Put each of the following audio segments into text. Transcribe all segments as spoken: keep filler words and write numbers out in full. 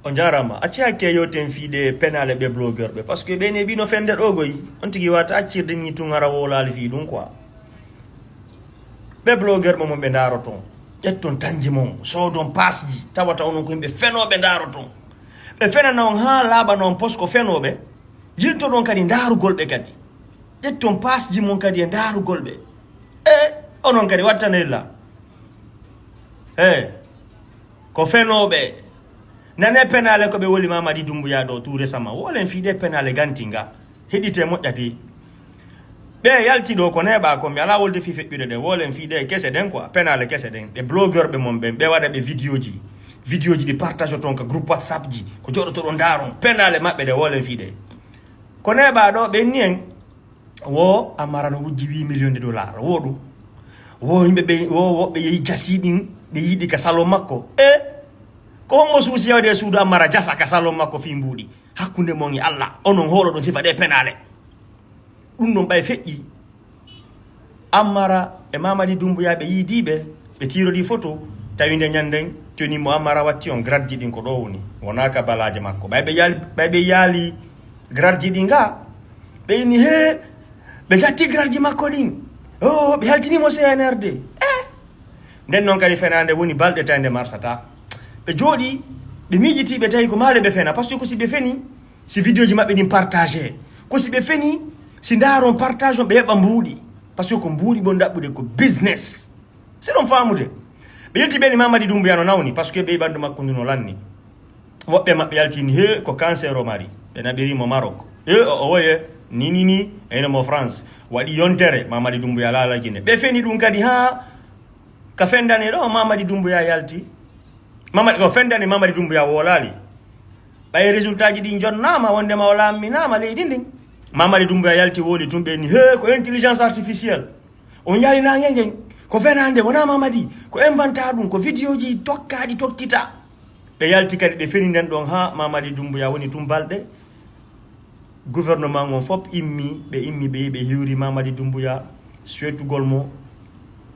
On jaaraama. Acci hakke yewten fii ɗe penaale ɓe blogueur ɓe. Parce que ɓe ne ɓino fende ɗo goy. On tigi wata accirde ni tun hara wowlaali fii ɗum quoi. Ɓe blogueur ɓe mon ɓe ndaaroton. Ƴetton tanji mon. Soodon pasji. Tawata onon ko yimɓe fenooɓe ndaaroton. Ɓe fenana on haa laaɓana on pos ko fenooɓe. Yiltoɗon kadi ndaarugol ɓe kadi. Ƴetton pasji mon kadi e ndaarugol ɓe. E onon kadi wattanella. E ko fenooɓe. Nane penaale ko ɓe woli Mamadi Doumbouya ɗo tout récemment. Wolen fii ɗe penaale ganti nga. Heɗite moƴƴati. Ɓe yalti ɗo ko neeɓa ko mi alaa wolde fii feƴƴude ɗe. Wolen fii ɗe kese ɗen quoi. Penaale kese ɗen. Ɓe blogueur ɓe mon ɓen. Ɓe waɗa ɓe vidéo ji. Vidéo ji ɗi partage ton ka groupe WhatsApp ji. Ko joɗotoɗo ndaaron. Penaale maɓɓe ɗe wolen fii ɗe. Ko neeɓa ɗo ɓe ni en. Wo Amara no wujji huit millions de dollars. Wo ɗum. Wo yimɓe ɓe, wo woɓɓe yehi jasi ɗin, ɓe yiɗi ka salon makko. E ko hommo suusi yawde e suudu Amara jasa ka salon makko fii mbuuɗi? Hakkunde mon e Allah, onon hoolo ɗon sifa ɗe penaale. Ɗum ɗon ɓay feƴƴi. Amara e Mamadi Doumbouya ɓe yiidiiɓe, ɓe tiirodi photo, tawi nde ñanden toni mo Amara watti on gradji ɗin ko ɗo woni. Wonaa ka balaaje makko. Ɓay ɓe yaali, ɓay ɓe yaali gradji ɗi nga, ɓe inni he, ɓe jatti gradji makko ɗin. O, ɓe haltini mo C N R D. E nden noon kadi fenaande woni balɗe tawi nde marsata. Ɓe jooɗi, ɓe miijiti, ɓe tawi ko maale ɓe fena, parce que ko si ɓe feni, si vidéo ji maɓɓe ɗin partagé, ko si ɓe feni, si ndaaron partage on, ɓe heɓa mbuuɗi, parce que ko mbuuɗi ɓon ɗaɓɓude ko business. Si ɗon faamude. Ɓe yilti ɓe ni Mamadi Doumbouya no nawni, parce que ɓe ɓanndu makko ndu no lanni. Woɓɓe maɓɓe yaltini, he, ko cancer o mari. Ɓe naɓiri mo Maroc. E, o, o woye, ni, ni, ni, eyno mo France. Waɗi yontere, Mamadi Doumbouya laala Guinée. Ɓe feni ɗum kadi, haa ka fendane ɗo, Mamadi Doumbouya yalti. Mamadi, ko fendane Mamadi Doumbouya wolaali. Ɓay résultat ji ɗin jonnaama, wondema o laamminaama leydi ndin. Mamadi Doumbouya yalti woli tun ɓe ni, he, ko intelligence artificielle. On yaali naange ngen. Ko fenaande, wonaa Mamadi. Ko inventa ɗum, ko vidéo ji tokkaaɗi tokkita. Ɓe yalti kadi, ɓe feni nden ɗon haa Mamadi Doumbouya woni tun balɗe. Gouvernement ngon fop immi, ɓe immi, ɓe, ɓe hiwri Mamadi Doumbouya, suwetugol mo,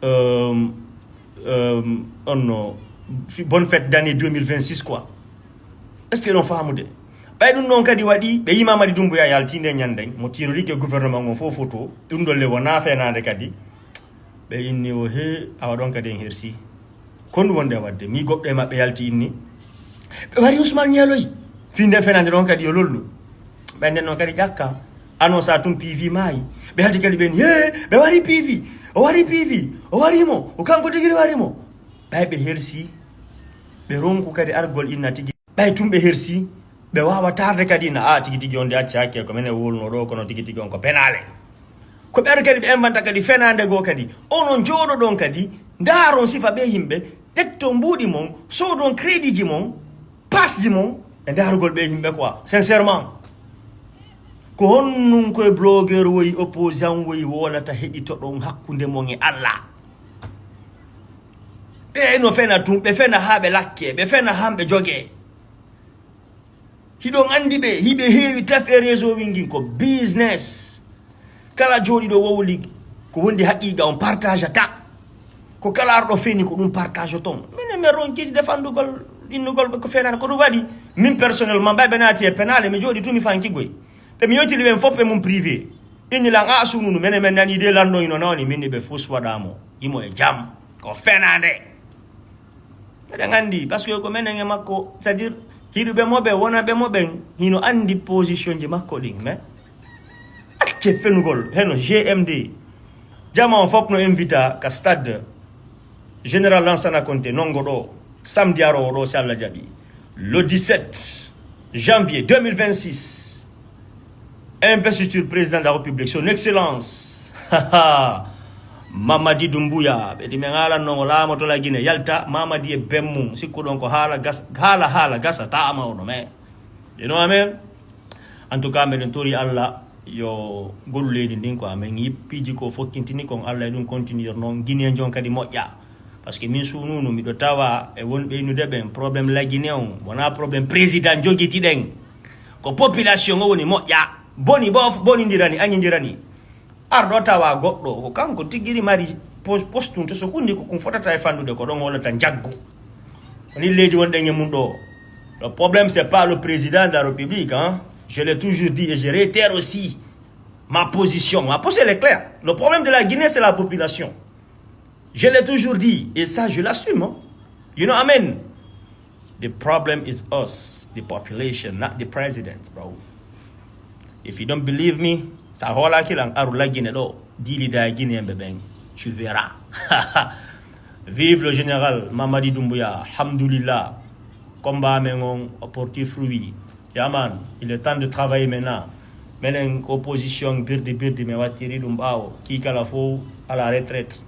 euh, euh, on no, fi-, bonne fête d'année deux mille vingt-six quoi. Est-ce que ɗon faamude? Ɓay ɗum ɗon kadi waɗi, ɓe yi Mamadi Doumbouya yalti nde ñanden, mo tiirorike gouvernement ngon fof photo, ɗum ɗon le wonaa fenaande kadi. Ɓe inni o, he, awa ɗon kadi en hersi. Ko ɗum wonde waɗde? Mi goɗɗo e maɓɓe yalti inni. Ɓe wari Ousmane Ñeeloy. Fii nden fenaande ɗon kadi yo lollu. Ɓay nden noon kadi ƴakka. Annonce a tun P V maayi. Ɓe yalti kadi ɓe inni, he, ɓe wari P V. O wari P V. O wari mo. O kanko tigi wari mo. Ɓay ɓe hersi. Ɓe ronku kadi argol inna tigi. Ɓay tun ɓe hersi, ɓe waawa tarde kadi na, a, tigi tigi on de acci hakke ko menen wowluno ɗo, kono tigi tigi on ko penaale. Ko ɓe ari kadi ɓe embanta kadi fenaande goo kadi. Onon jooɗoɗon kadi, ndaaron sifa ɓe yimɓe, ƴetton mbuuɗi mon, soodon crédit ji mon, passe ji mon, e ndaarugol ɓe yimɓe quoi, sincèrement. Ko honnun koye blogueur woyi, opposant woyi, wolata heɗitoɗon hakkunde mon e Allah? Ɓe no fena tun, ɓe fena haa ɓe lakke, ɓe fena haa ɓe jogee. Hiɗon anndi ɓe, hiɓe heewi taf e réseau wingin ko business. Kala jooɗiɗo wowli ko wondi haqiiqa on partage ta. Ko kala arɗo feni ko ɗum partage ton. Minen min ronkiɗi defandugol innugol ɓe ko fenani ko ɗum waɗi. Min personnellement ɓay ɓe naati e penaale mi jooɗi tumi fankigoy. Ɓe mi yewtiri ɓen fof ɓe mum privé. Inni lan a sununu menen men nani de lanno ino nawni minni ɓe fof waɗamo. Imo e jam. Ko fenande. Eɗen anndi, parce que ko menen e makko, c'est-à-dire, hiɗuɓe mo ɓe, wonaɓe mo ɓen, hino anndi position ji makko ɗin, mais acce fenugol, heno G M D. Jama on fof no invita ka stade Général Lansana Conté, nongo ɗo, samedi arowo ɗo, si Allah jaɓi. Le dix-sept janvier deux mille vingt-six, investiture président de la République, son excellence Mamadi Doumbouya. Ɓe ɗi men alan non o laamoto la Guinée, yalta Mamadi e ben mum, sikkuɗon ko haala gas-, haala, haala gasa, taama ono, mais, you know what I mean? En tout cas, meɗen tori Allah yo gollu leydi ndin ko amen yippiji ko fokkintini kon, Allah e ɗum continuer noon, Guinée njon kadi moƴƴa. Parce que min sununu miɗo tawa e won ɓeynude ɓen, problème la Guinée on wona problème président jogiti ɗen. Ko population o woni moƴƴa. Boni bof, bonindirani, añidirani. Arɗo tawa goɗɗo ko kanko tigiri mari pos-, postum to so kundi ko kum fotata e fandude ko ɗon wonata njaggu. Woni leydi wonɗen e mum ɗo. Le problème, c'est pas le président de la République. Hein? Je l'ai toujours dit et je réitère aussi ma position. Ma position, elle est claire. Le problème de la Guinée, c'est la population. Je l'ai toujours dit et ça, je l'assume. Hein? You know what I mean? The problem is us, the population, not the president, bro. If you don't believe me, sa hoolaaki lan, aru la Guinée ɗo, diilida e Guinéen ɓe ɓen, tu verras. Vive le général Mamadi Doumbouya, alhamdulillah. Combat men on a porté fruit. Yeah man, il est temps de travailler maintenant. Menen opposition birdi birdi, mi wattiri ɗum ɓaawo. Kii kala fof à la retraite.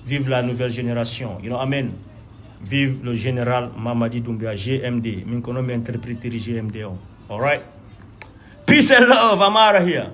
Vive la nouvelle génération. You know, amen. Vive le général Mamadi Doumbouya, G M D. Min ko non mi interprétiri G M D on. All right. Peace and love. I'm out of here.